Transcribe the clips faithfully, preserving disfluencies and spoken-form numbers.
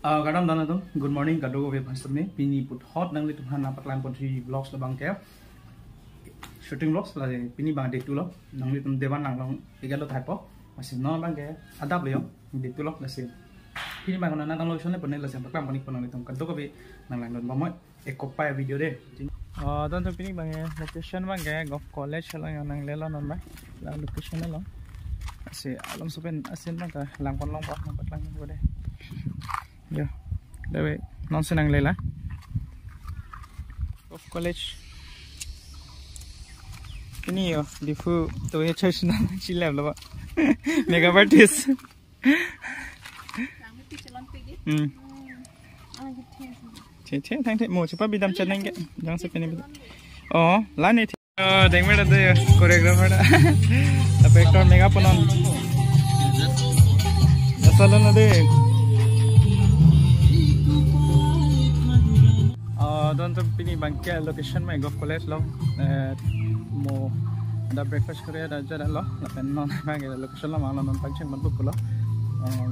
Ah, kardom don atum, good morning, kadokave aphan sitame, pini puthot nanglitum aphan nangpaklang ponji vlogs labang ke shooting vlogs, lasi pini abang day two lo, nanglitum Dewan Langlong area lo thaipo, lasi non abang ke adap lo yo, day two lo, lasi pini abang nangtang location le pon, lasi paklang pon-ikpo nanglitum, kadokave nanglangdun bomnoi. Ekopai video de. Oh, don atum, pini abang ke location abang ke Govt College along yo, nanglelo non abang. La location along. Lasi along sopen asin abang ke lang pon longpo, nangpaklang pon de. Yo. Dave, non si nanglela. Govt College. Pini yo, Diphu to ye choice na chilep lo ba. Makeup artist. Hmm. Che, che, thang the, mo, chepa bidam cheneng ke, jang se pini bidam. Oh, la ne thi. Oh, deng mera de, choreographer da. Apa actor makeup pon non. Jasa lo na de. Oh, don atum, pini abang ke location abang Govt College lo. Eh, mo, ada breakfast kore ada jada lo. Lapen non abang ke location lo, mang lo, non pangcheng man buku lo. Eh,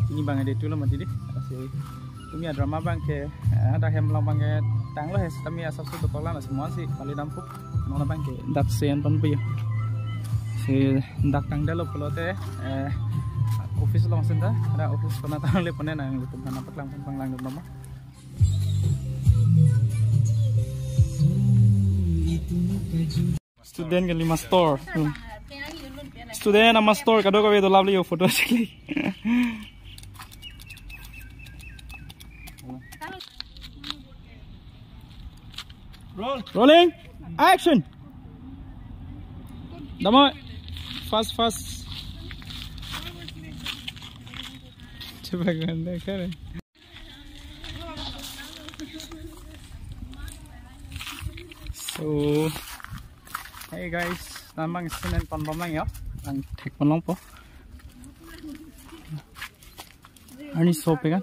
pini abang day two lo mati di. Lasi tumi adrama abang ke, eh, ada hem along abang ke tanglo he, tumi asap su dokok lang, lasi mo si kali dampuk. Non abang ke dak sen pon pu yo. Si dak tangdetlo pulote, eh, office along sinta, ada office kona tangle pon, nanglitum aphan nangpaklang pon, paklangdun bomnoi. Student kali master. Hmm. Student a master kadokave do, lovely yo, photo chekli. Roll. Rolling. Action. Damai. Fast, fast. Coba ganda kare. So, hey guys, non abang scene en pon bomlang yo, nangthek pon longpo. Arni sope kan?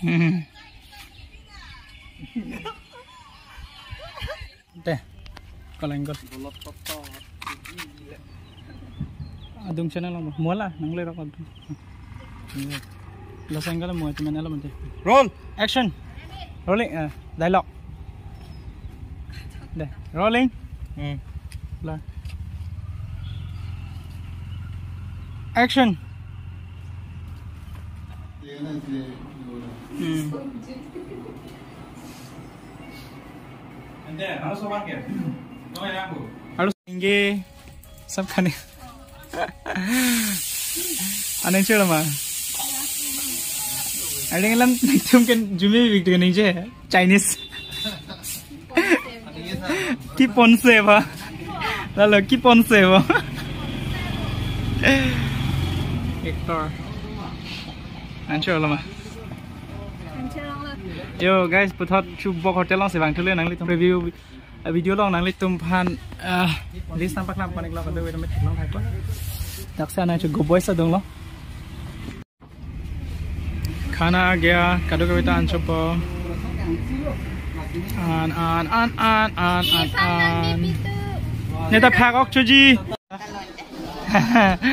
Hmm. Te, kalau angle. Adung channel lang, mo la, nanglerok adung. Last angle mo, cuman element te. Roll. Action. Rolling, eh, dialogue. De, rolling. Hmm. La. Action. Hmm. Ante, harus apa ke? No, ya, aku. Harus tinggi. Sab khane. Aneng chelo ma. Aneng lam tum kan jumi big dengan je. Chinese. Ki ponse ba. Lalo ki ponse ba. Actor. Anchor lama. Yo guys, puthot Chubok Hotel along si vangthulo nanglitum review, eh, video along nanglitum aphan, eh, list nangpaklang pon-iklo, kadokave tame theklong thakpo. Daksi anang chu go boys adung lo. Khana aa gaya, kadokave ta anchotpo. An, an, an. Neta phak ok chuji.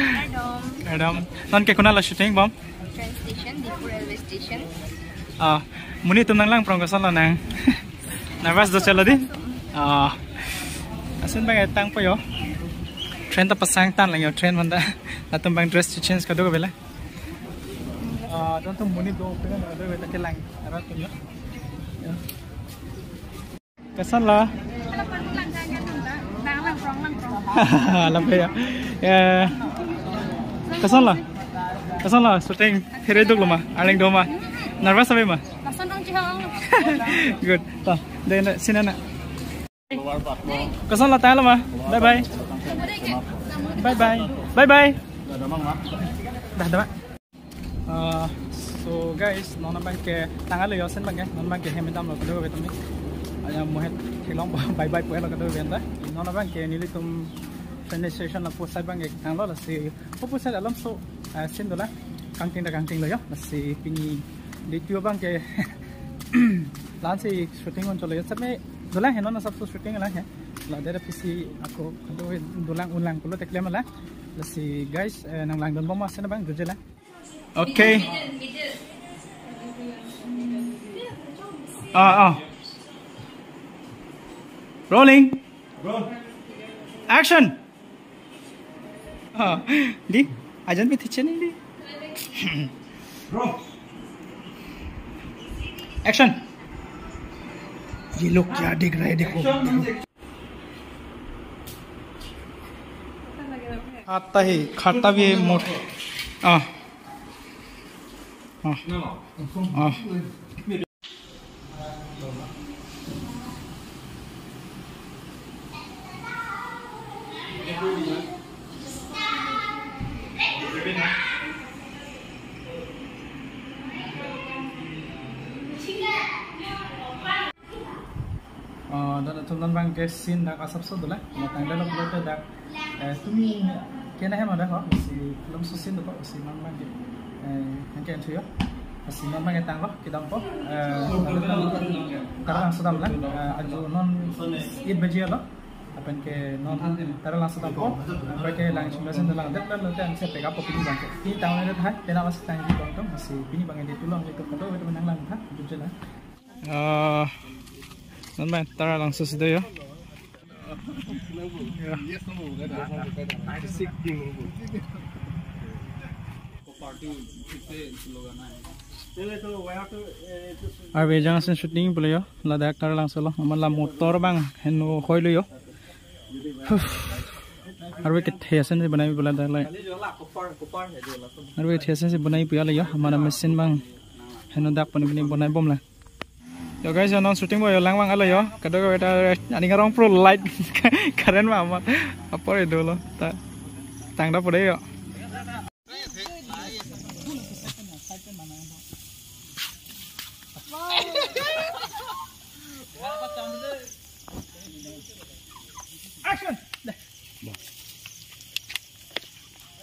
Kardom. Kardom. Non ke konat lo shooting bom? Train station, Diphu railway station. Ah, monit atum nanglang prong, koson lo nang? Nervous do chelo di? Ah. Asin abang tangpo yo. Train ta pasang tang lang yo, train manda. Latum abang dress to change kadokave le. Ah, don atum, monit do, penang do, beta kelang arat atum yo. Ya. Koson lo? Alam pe ya. Ya. Koson lo? Koson lo? Shooting phere duklo ma? Arleng do ma? Nervous ave ma? Lason ong chihong. Good. To, de, de, sini na. Koson lo, tanglo ma? Bye bye. Bye bye. Bye bye. Dah, dah, Mak. Ah, so guys, non abang ke tanglo yo, asin abang ke, non abang ke hem damlo kadokave tame. Aya mo het theklong bye bye pu-etlo kadokave ta. Non abang ke nelitum train station lapu side abang ke tanglo, lasi lapu side alam so, ah, asin dolang, kangting ta kangtinglo yo, lasi pini day two abang ke Lasi shooting on cholo. Sab me dolang he, non asap so shooting lang he. La dera pisi ako kado dolang unlang pulo teklem la. Lasi guys, eh, nanglangdun bom asen abang jujela. Okay. Ah, ah. Rolling. Action. Ah, di, ajan pe thiche ni di. Action. ये लोग क्या देख रहे हैं, देखो। आता ही खाता भी मोट। Ah. Ah. Ah. Ah, dan atum non abang ke scene dak asap so dolang. Tangdelo pulote dak, eh, tumi kena hem ada ho, si film so scene do ho, si non abang ke, eh, hangke enthuyo. Si non abang ke tanglo, kedampo, eh, Taralangso damlang, eh, aju non eight baji alo. Lapen ke non Taralangso dampo, lapen ke lang chimba sen lang det lang lote angse pega po pini abang ke. Pini tang le hai, pena mas tangji bang tum, si pini abang ke di tulong le tu kado, itu menang lang ha, jujela. Ah, non abang Taralangso si do yo. Arve jang asen shooting pulo yo, ladak Taralangso lo, amat la motor abang heno hoi lo yo. Arve kethe asen si bonai pulo dak lai. Arve kethe asen si bonai pulo yo, amat machine abang heno dak poni poni bonai bom la. Yo guys, yo non shooting bo yo lang abang alo yo. Kado kave ta aning arong pro light current ma ama apor edo lo. Ta tangda pore yo. Action.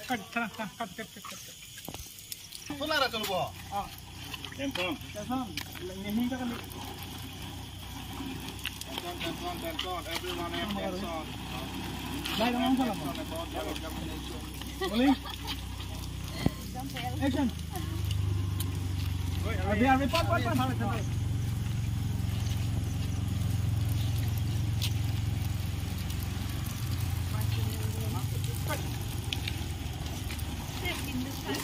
Cut, cut, cut, cut, cut, cut, cut. Solar akan bo. Ah. Tension. Tension. Ini ka kali. Tension, tension, tension. Everyone have tension. Lai, tension, tension. Tension about your examination. Boleh? Action. Abi, abi, pat, pat, pat.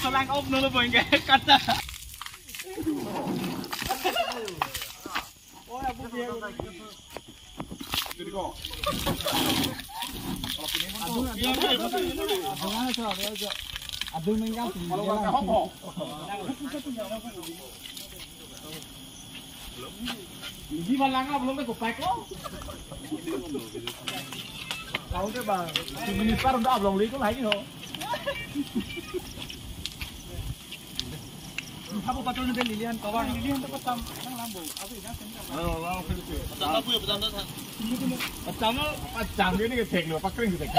Solang off dulu, boy, kata. Hindi ba lang, belum ko peko. Tahu deh, Bang. Si minister udah belum lihat lagi, ho. Apo patron de Lilian Tovar. Lilian to patam nang lambo. Apo ina sen ka. Patama punya, patama sa. Patama, patama ini ke thek lo, pakring ke thek.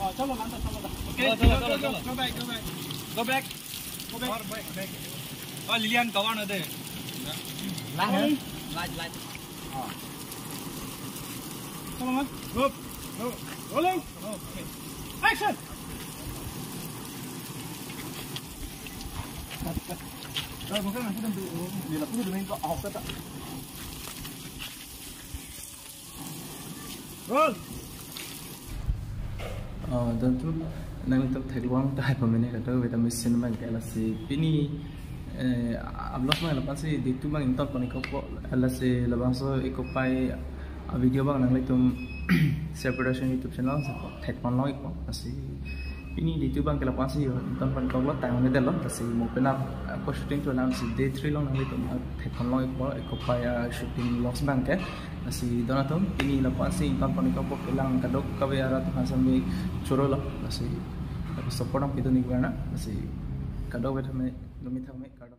Oh, chalo, lanta, chalo, lanta. Okay, chalo, chalo, chalo. Go back, go back. Go back. Go back. Go back. Oh, Lilian Tovar na de. Lang, eh? Light, light. Oh. Chalo, man. Go. Go. Rolling. Okay. Action. Roll. Oh, dan tu nangtum theklong tahai pamene kado vitamin C abang ke lasi pini, eh, upload abang lapu-an si D two abang ington pon ikpo, lasi labangso ikopai a video abang nanglitum Sir Production YouTube channel si thek pon long ikpo, lasi pini D two abang ke lapu-an si yo ington pon iklo, tang ne delo, lasi mo penap ako shooting tu lang si day three along nanglitum thek pon long ikpo, ikopai a shooting vlogs abang ke. Lasi don atum, pini lapu-an si ington pon ikpo, kelang kadokave arat aphan sami choro lo, lasi support nangpidun ik varna, lasi kadokave tame, lumi tame, kardom.